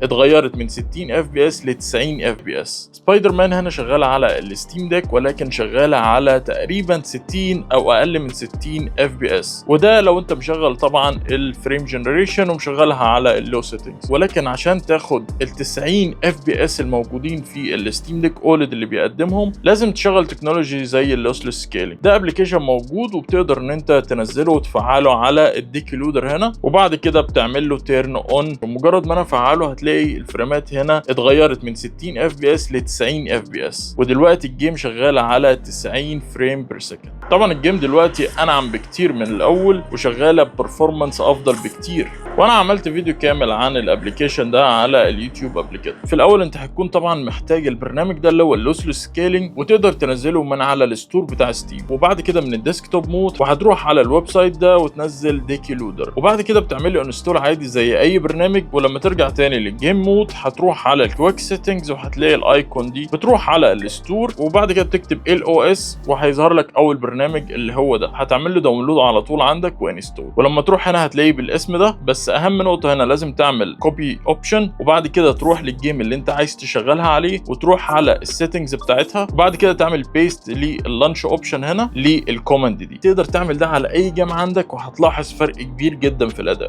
اتغيرت من 60 FPS ل 90 FPS. سبايدر مان هنا شغالة على ال Steam Deck، ولكن شغالة على تقريبا 60 او اقل من 60 FPS، وده لو انت مشغل طبعا ال frame generation ومشغلها على ال low settings. ولكن عشان تاخد ال 90 FPS الموجودين في ال Steam Deck OLED اللي بيقدمهم، لازم تشغل technology زي ال lossless scaling. ده application موجود وبتقدر ان انت تنزله وتفعله على ال Decky Loader هنا، وبعد كده بتعمل له turn on. بمجرد ما انا افعله هتلاقي الفريمات هنا اتغيرت من 60 FPS ل 90 FPS، ودلوقتي ال game شغالة على 90 frame per second. طبعا ال game دلوقتي انعم بكتير من الاول وشغالة ب performance افضل بكتير، وانا عملت فيديو كامل عن ال application ده على اليوتيوب قبل كده. في الاول انت هتكون طبعا محتاج البرنامج ده اللي هو ال lossless scaling، وتقدر تنزله من على ال store بتاع Steam، وبعد كده من ال desktop mode وهتروح على ال website ده وتنزل Decky Loader، وبعد كده بتعمل له install عادي زي اي برنامج. ولما ترجع تاني لل game mode هتروح على ال quick settings وهتلاقي ال icon دي، بتروح على ال store وبعد كده بتكتب LOS وهيظهر لك اول برنامج اللي هو ده، هتعمل له download على طول عندك و install. ولما تروح هنا هتلاقيه بالاسم ده. بس اهم نقطة هنا لازم تعمل copy option، وبعد كده تروح لل game اللي انت عايز تشغلها عليه وتروح على ال settings بتاعتها، وبعد كده تعمل paste لل launch option هنا لل command دي. تقدر تعمل ده على اي game عندك وهتلاحظ فرق كبير جدا في الاداء.